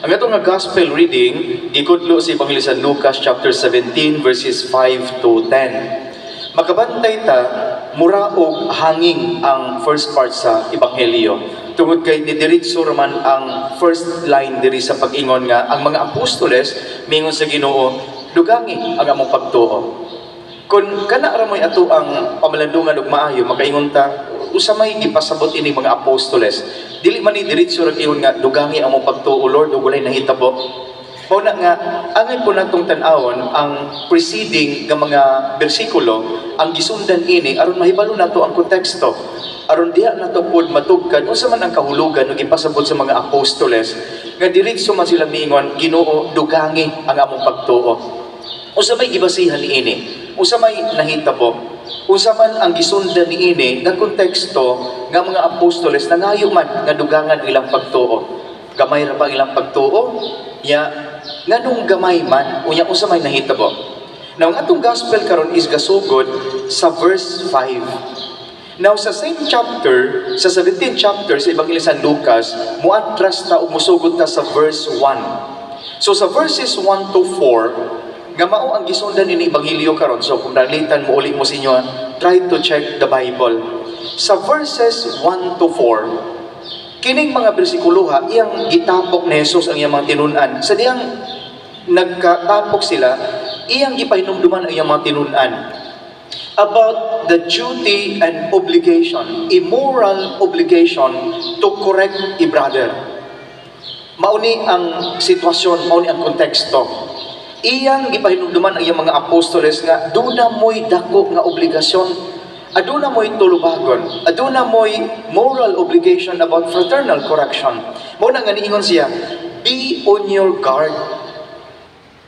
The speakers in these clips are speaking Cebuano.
Ang atong nga gospel reading gikudlo sa Ebanghelyo sa Lucas chapter 17 verses 5 to 10. Makabantay ta, mura og hanging ang first part sa Ebanghelyo. Tungod kay nidiretso raman ang first line diri sa pag-ingon nga ang mga apostoles mingon sa Ginoo, "Dugangi ang among pagtuo." Kung kana ra mo'y ato ang pamalandungan og maayo, makaingon ta, usa may gipasabot ini mga apostoles? Dili man ni diretso ra ingon nga, "Dugangi ang among pagtuo, Lord," ug walay nahitabo. Mao na nga angay po natong tan-awon ang preceding nga mga bersikulo, ang gisundan ini, aron mahibalo nato ang konteksto, aron diha nato pod matugkad unsa man ang kahulugan ug gipasabot sa mga apostoles nga diretso man sila miingon, "Ginoo, dugangi ang among pagtuo." Unsa may gibasihan niini? Unsa may nahitabo? Unsa man ang gisundan niini nga konteksto nga mga apostoles nangayo man nga dugangan ilang pagtuo? Gamay ra ba ilang pagtuo? Ya nganong gamay man? Unya unsa may nahitabo? Now, ang atong gospel karon is gasugod sa verse 5. Now, sa same chapter, sa 17th chapter sa Ebanghelyo sa Lucas, muatras ta ug musugod ta sa verse 1. So sa verses 1 to 4, nga mao ang gisundan ini ebanghelyo karon. So kung nalitan mo uli mo sa inyo, try to check the Bible. Sa verses 1 to 4, kining mga bersikuloha, iyang gitapok ni Jesus ang iyang mga tinun-an. Sa diyang nagkatapok sila, iyang gipahinumduman ang iyang mga tinun-an about the duty and obligation, a moral obligation to correct a brother. Mauni ang sitwasyon, mauni ang konteksto. Iyang gipahinumduman ang iyang mga apostoles nga duna mo'y dako nga obligasyon, aduna mo'y tulubagon, aduna mo'y moral obligation about fraternal correction. Mao na nga niingon siya, "Be on your guard.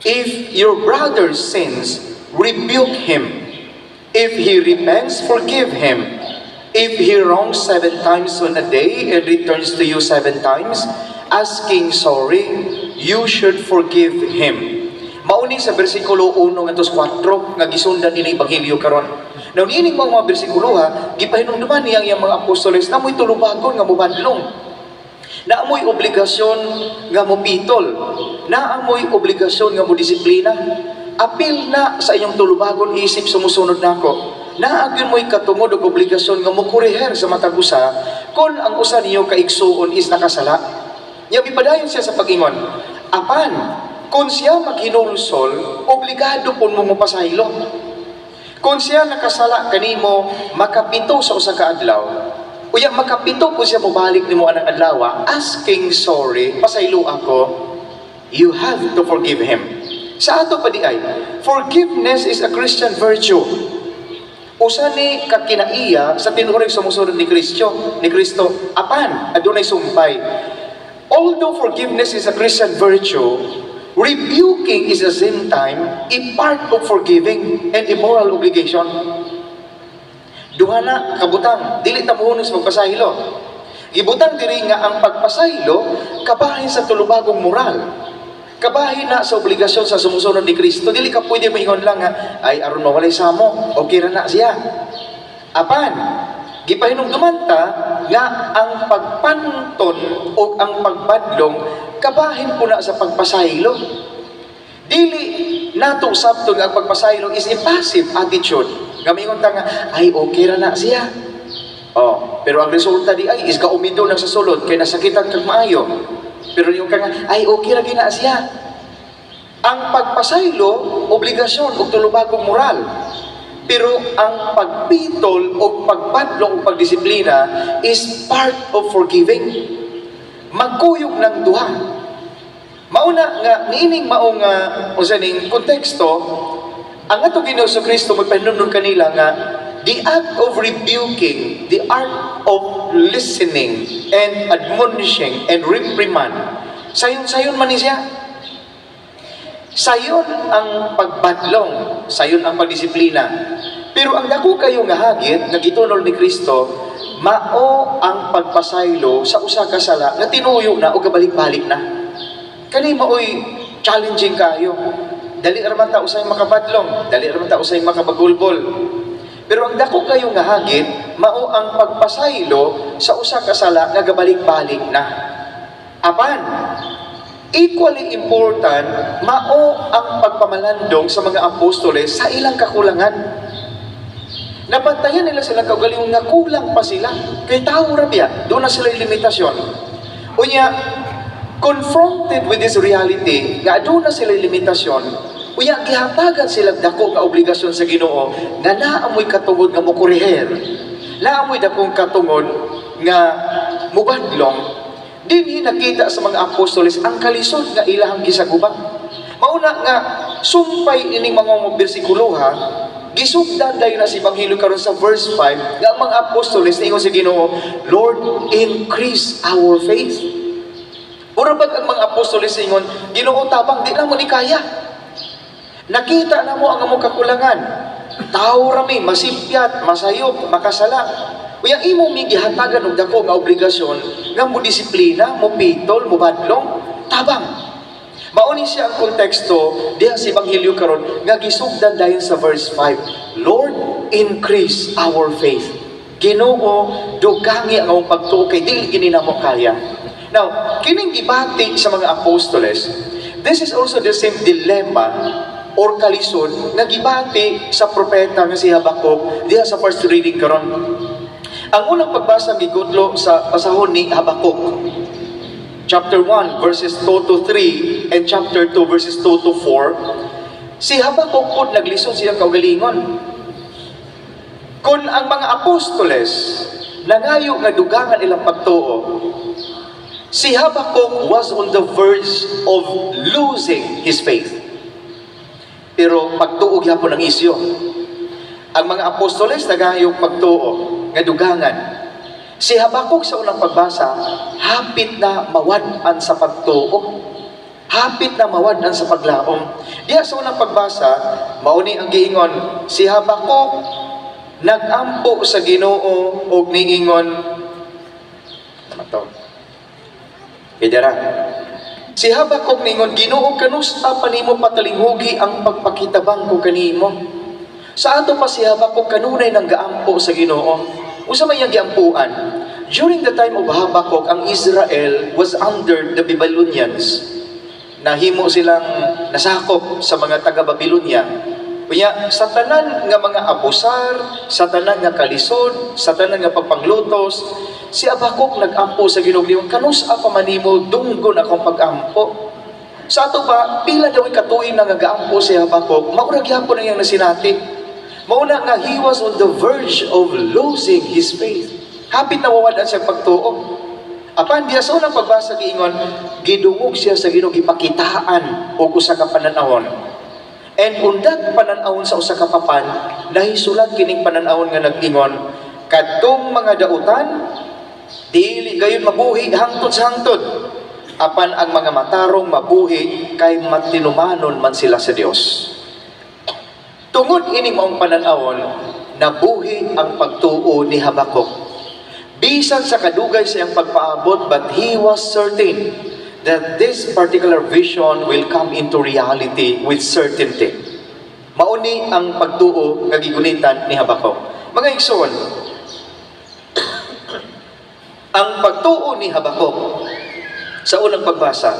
If your brother sins, rebuke him. If he repents, forgive him. If he wrongs seven times on a day and returns to you seven times, asking sorry, you should forgive him." Mauni sa bersikulo 1 ngadto sa 4 nga gisundan ini ebanghelyo karon. Now, niining mga bersikulo ha, gipahinumduman niya ang iyang mga apostoles na mo'y tulubagon nga mobadlong. Naa mo'y obligasyon nga mopitol. Naa mo'y obligasyon nga mo disiplina. Apil na sa inyong tulubagon isip sumusunod nako. Naa gyud mo'y katungod og obligasyon nga mokoriher sa matag usa kung ang usa ninyo ka igsuon is nakasala. Nya mipadayon siya sa pag-ingon, apan kung siya maghinulsol, obligado pud mo mopasaylo. Kung siya nakasala kanimo makapito sa usa ka adlaw, unya makapito po siya mobalik nimo anang adlaw, asking sorry, "Pasaylo ako," you have to forgive him. Sa ato pa di ay, forgiveness is a Christian virtue. Usa ni kakinaiya sa tinuoray sumusunod ni Kristo, apan adunay sumpay. Although forgiveness is a Christian virtue, rebuking is at the same time a part of forgiving and a moral obligation. Duha na kabutang, dili ta mohunos magpasaylo. Gibutang diri nga ang pagpasaylo kabahin sa tulubagong moral. Kabahin na sa obligasyon sa sumusunod ni Kristo. Dili ka pwede moingon lang nga, "Ay, aron mawalay samo, okay ra na siya." Apan, gipahinumduman ta nga ang pagpanton o ang pagbadlong kabahin po na sa pagpasaylo. Dili nato sabton nga ang pagpasaylo is a passive attitude. Nga mingon ta nga, "Ay, okay ra na siya." Oh, pero ang resulta di ay is gaumido nang sa sulod kay nasakitan kag maayo. Pero yung ka nga, "Ay, okay ra gina siya." Ang pagpasaylo, obligasyon ug tulubagong moral. Pero ang pagpitol o pagbadlong o pagdisiplina is part of forgiving. Magkuyog ng duha. Mauna nga niining mao nga unsa ning konteksto, ang ato Ginoo sa Kristo magpahinumdum kanila nga the act of rebuking, the art of listening and admonishing and reprimand. Sayon-sayon man ni siya. Sayon ang pagbadlong, sayon ang pagdisiplina. Pero ang dako kayo nga hagit nga gitunol ni Kristo, mao ang pagpasaylo sa usa ka sala nga tinuyo na o gabalik-balik na. Kani maoy challenging kayo. Dali ra man ta usay makabadlong, dali ra man ta usay makabagulbol. Pero ang dako kayo nga hagit, mao ang pagpasaylo sa usa ka sala nga gabalik-balik na. Apan, Equally important, mao ang pagpamalandong sa mga apostoles sa ilang kakulangan. Nabantayan nila silang kaugalingon nga kulang pa sila. Kay tao ra biya, duna sila limitasyon. Unya, confronted with this reality, nga duna sila limitasyon, unya gihatagan sila dako nga obligasyon sa Ginoo nga naa moy katungod nga mokoreher. Naa moy dakong katungod nga mubadlong. Dinhi nakita sa mga apostoles ang kalisod nga ilahang gisaguba. Mauna nga sumpay ining mga bersikulo ha, gisugdan dayon na sa Ebanghelyo karon sa verse 5 nga ang mga apostoles niingon sa Ginoo, "Lord, increase our faith." Ura bag ang mga apostoles ingon, "Ginoo, tabang, di namo ni kaya. Nakita namo ang among kakulangan. Tao rami, masipyat, masayop, makasala. Unya imo mi gihatagan og dako nga obligasyon nga mo disiplina, mo pitol, mo badlong, tabang." Mao ni siya ang konteksto diha sa Ebanghelyo karon nga gisugdan dayon sa verse 5. "Lord, increase our faith." Ginoo, dugangi ang among pagtuo kay dili kini namo kaya. Now, kining gibati sa mga apostoles, this is also the same dilemma or kalisod nga gibati sa propeta nga si Habakuk diha sa first reading karon. Ang unang pagbasa gigudlo sa basahon ni Habakuk chapter 1 verses 2 to 3 and chapter 2 verses 2 to 4. Si Habakuk pod naglisod siyang kaugalingon. Kung ang mga apostoles nangayo nga dugangan ilang pagtuo, si Habakuk was on the verge of losing his faith. Pero pagtuo gyapon ang isyo. Ang mga apostoles nagayo pagtuo nga dugangan. Si Habakuk sa unang pagbasa, hapit na mawad-an sa pagtuo. Hapit na mawad-an sa paglaom. Diha sa unang pagbasa, mao ni ang giingon, si Habakuk nagampo sa Ginoo og niingon. Tama to. Kaya si Habakuk ningon, "Ginoo, kanus-a pa nimo patalinghugi ang pagpakitabang ko kanimo?" Sa ato pa si Habakuk kanunay nang gaampo sa Ginoo. Unsa may iyang giampuan? During the time of Habakuk, ang Israel was under the Babylonians. Nahimo silang nasakop sa mga taga-Babylonia. Unya, sa tanan nga mga abusar, sa tanan nga kalisod, sa tanan nga pagpanglutos, si Habakuk nagampo sa Ginoo, "Kanus-a pa man nimo dunggon akong pagampo?" Sa ato ba, pila daw katuig na nga gaampo si Habakuk, mao ra gyapon ang iyang nasinati. Mauna nga he was on the verge of losing his faith. Hapit na mawad-an siya pagtuo. Apan diya sa unang pagbasa giingon, gidungog siya sa Ginoo, gipakitaan og usa ka panan-awon. And on that panan-awon sa usa ka papan, nahisulat kining panan-awon nga nag-ingon, kadtong mga dautan dili gayon mabuhi hangtod sa hangtod. Apan ang mga matarong mabuhi kay matinumanon man sila sa Dios. Tungod ini maong panan-awon, nabuhi ang pagtuo ni Habakuk. Bisan sa kadugay sa iyang pagpaabot, but he was certain that this particular vision will come into reality with certainty. Mauni ang pagtuo nga gigunitan ni Habakuk. Mga igsoon, ang pagtuo ni Habakuk sa unang pagbasa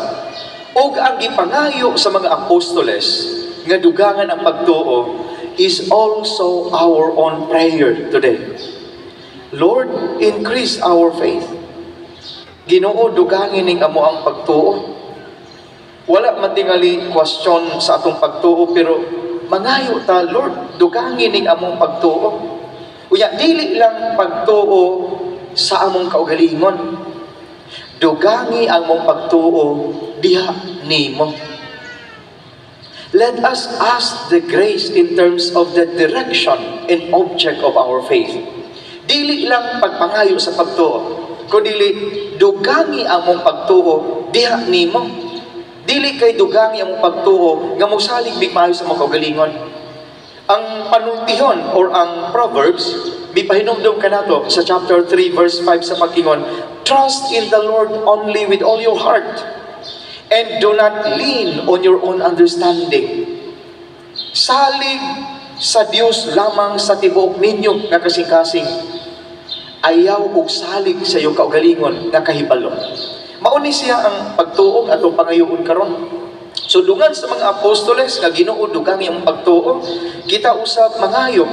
ug ang gipangayo sa mga apostoles nga dugangan ang pagtuo is also our own prayer today. "Lord, increase our faith." Ginoo, dugangin ning amo ang pagtuo. Wala man tingali question sa atong pagtuo, pero mangayo ta, "Lord, dugangin ning among pagtuo." Unya dili lang pagtuo sa among kaugalingon. Dugangi ang among pagtuo diha nimo. Let us ask the grace in terms of the direction and object of our faith. Dili lang pagpangayo sa pagtuo, kundili dugangi ang among pagtuo diha nimo. Dili kay dugangi ang among pagtuo nga mosalig mig maayo sa among kaugalingon. Ang panultihon or ang Proverbs, mipahinumdum kanato sa chapter 3 verse 5 sa pag-ingon, "Trust in the Lord only with all your heart and do not lean on your own understanding." Salig sa Dios lamang sa tibuok ninyo nga kasing-kasing. Ayaw og salig sa iyong kaugalingon nga kahibalo. Mao ni siya ang pagtuo nga atong pangayoon karon. So dungan sa mga apostoles nga "Ginoo, dugangi ang pagtuo," kita usab mangayo,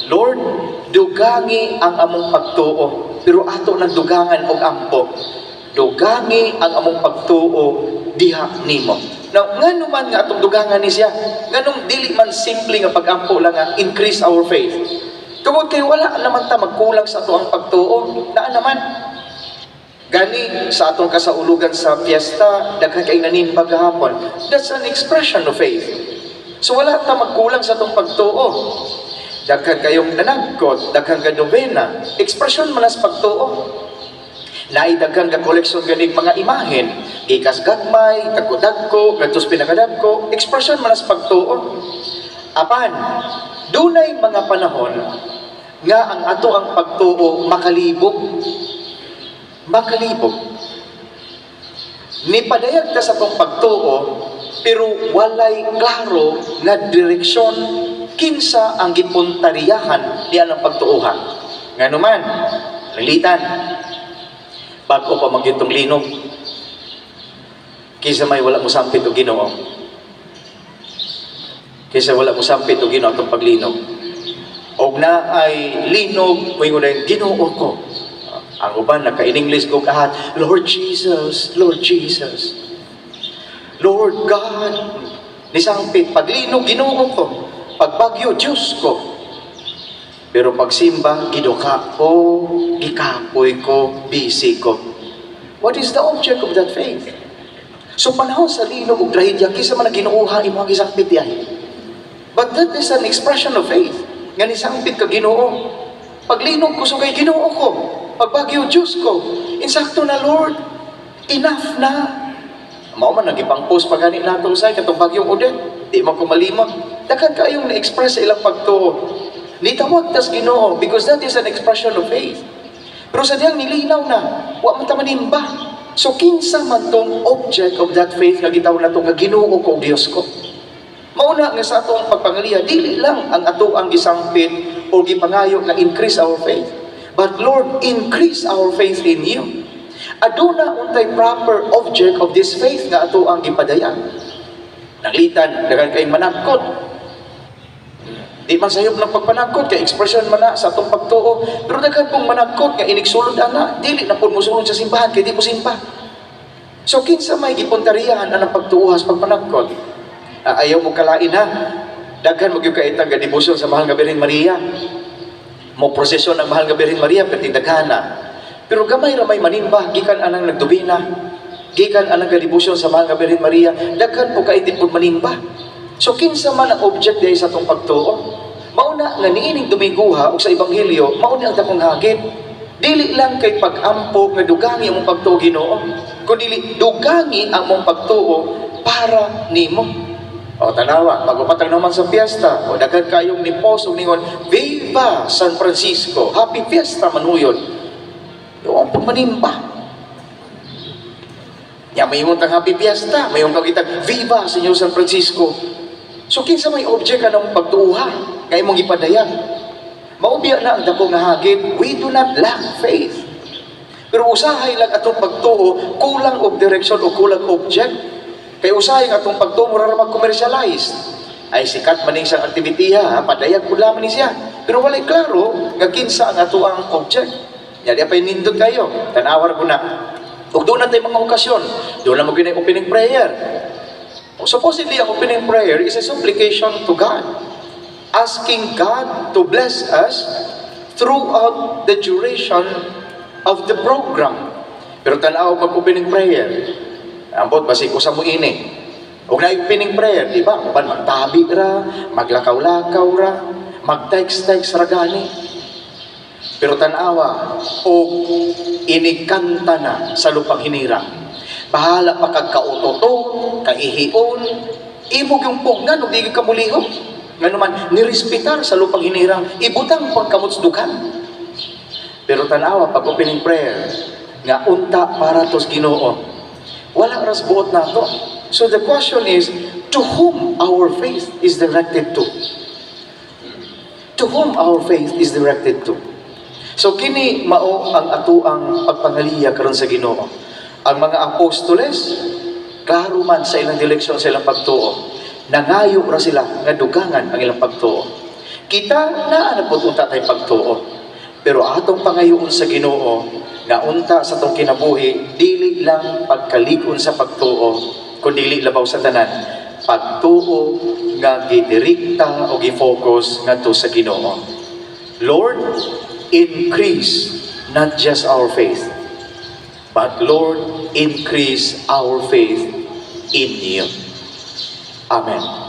"Lord, dugangi ang among pagtuo." Pero ato nang dugangan og ampo. "Dugangi ang among pagtuo diha nimo." Now, ngano man nga atong dugangan ni siya? Nganong dili man simple nga pag-ampo lang nga "Increase our faith"? Tungod kay wala naman ta magkulang sa atoang pagtuo. Naa naman. Gani sa atong kasaulugan sa fiesta, daghan kay nanimba gahapon. That's an expression of faith. So wala ta magkulang sa atong pagtuo. Daghan kayong nanagkot, daghan ka novena, expression man sa pagtuo. Naay daghan ka koleksyon ganig mga imahen, gikas gagmay, dagko-dagko, ngadtos pinakadagko, expression man sa pagtuo. Apan, dunay mga panahon nga ang ato ang pagtuo makalibog. Makalibog. Nipadayag ta sa atong pagtuo, pero walay klaro nga direksyon kinsa ang gipuntariyahan di ang pagtuohan. Ngano man, lilitan, bago pa magyutong linog, kinsa may wala mo sampit og Ginoo? Kinsa wala mo sampit og Ginoo atong paglinog? Og na ay linog, moingon na, "Ginoo ko." Ang uban naka-in-English ko kahat, "Lord Jesus, Lord Jesus. Lord God." Nisangpit, paglinog, "Ginoo ko." Pagbagyo, "Diyos ko." Pero pagsimba, giduka ko, gikapoy ko, busy ko. What is the object of that faith? So panahon sa linog ug trahedya, kinsa man ang Ginooha imong gisangpit diay? But that is an expression of faith. Nga nisangpit ka Ginoo. Paglinog ko sugay, "Ginoo ko." Pagbagyo, "Diyos ko." Insakto na, "Lord. Enough na." Mao man nagipang-post pa gani nato sa katong bagyong Odette. Di man ko malimot. Daghan kayong na-express sa ilang pagtuo. Nitawag tas Ginoo because that is an expression of faith. Pero sa diyang nilinaw na, wa man ta manimba. So kinsa man tong object of that faith nga gitawag nato nga "Ginoo ko, Dios ko"? Mauna nga sa atong pagpangaliya, dili lang ang ato ang gisangpit o gipangayo nga "Increase our faith." But "Lord, increase our faith in you." Aduna untay proper object of this faith nga ato ang gipadayag. Nanglitan, daghan kay managkot. Di man sayop ng pagpanagkot kay expression man na sa atong pagtuo. Pero daghan pong managkot nga inigsulod ana, dili na pud mosulod sa simbahan kay di mo simba. So kinsa may gipuntariyahan anang pagtuo sa pagpanagkot? Ah, ayaw mo kalain ha. Daghan mo gyud kay ga debosyon sa Mahal nga Birhen Maria. Mo prosesyon ang Mahal nga Birhen Maria perti daghana. Pero gamay ra may manimba gikan anang nagdobena. Gikan anang gadebosyon sa Mahal nga Birhen Maria, daghan po kay di pud manimba. So kinsa man ang object diay sa atong pagtuo? Mauna nga niining Dominguha ug sa Ebanghelyo, mao ni ang dakong hagit. Dili lang kay pag-ampo nga "Dugangi ang mong pagtuo, Ginoo," kundi dugangi ang mong pagtuo para nimo. O tanawa, magupatang naman sa piyesta, o daghan kayong ni post og ningon, "Viva San Francisco, Happy Fiesta Manuyod." Yung pagmanimba. Ya may imong tang "Happy Fiesta," may imong kagitag "Viva Señor San Francisco." So kinsa may object ka ng pagtuuha nga imong gipadayag? Maubiya na ang dako nga hagit, we do not lack faith. Pero usahay lang atong pagtuo, kulang og direction o kulang object. Kay usahay ang atong pagtuo, mura ra mag-commercialize. Ay, sikat man ning siyang activity ha, padayag pud lamang ni siya. Pero walay klaro nga kinsa ang ato ang object. Yali pa nindot kayo, tanawar ko na. Ug doon na tayo mga okasyon, doon na mo ginay opening prayer. Supposedly, ang opening prayer is a supplication to God, asking God to bless us throughout the duration of the program. Pero tanaw mag-opening prayer. Ambot, basig usa mo ini. Ug na opening prayer, di ba? Uban magtabi ra, maglakaw-lakaw ra, mag-text-text ra gani. Pero tanawa, og inigkanta na sa lupang hinirang. Bahala pa kag kautoton, kaihion, imo yung pugnan ug di ka mulihok. Ngano man nirespetar sa lupang hinirang, ibutang pagkamot sa dughan. Pero tanawa pag opening prayer nga unta para tos Ginoo. Wala ras buot nato. So the question is, to whom our faith is directed to? To whom our faith is directed to? So kini mao ang atoang pagpangaliya karon sa Ginoo. Ang mga apostoles, klaro man sa ilang direksyon sa ilang pagtuo. Nangayo ra sila nga dugangan ang ilang pagtuo. Kita naa na pud unta tay pagtuo. Pero atong pangayoon sa Ginoo nga unta sa atong kinabuhi dili lang pagkalig-on sa pagtuo, kundi labaw sa tanan pagtuo nga gidirekta o gi-focus ngadto sa Ginoo. Lord, increase not just our faith, but Lord, increase our faith in you. Amen.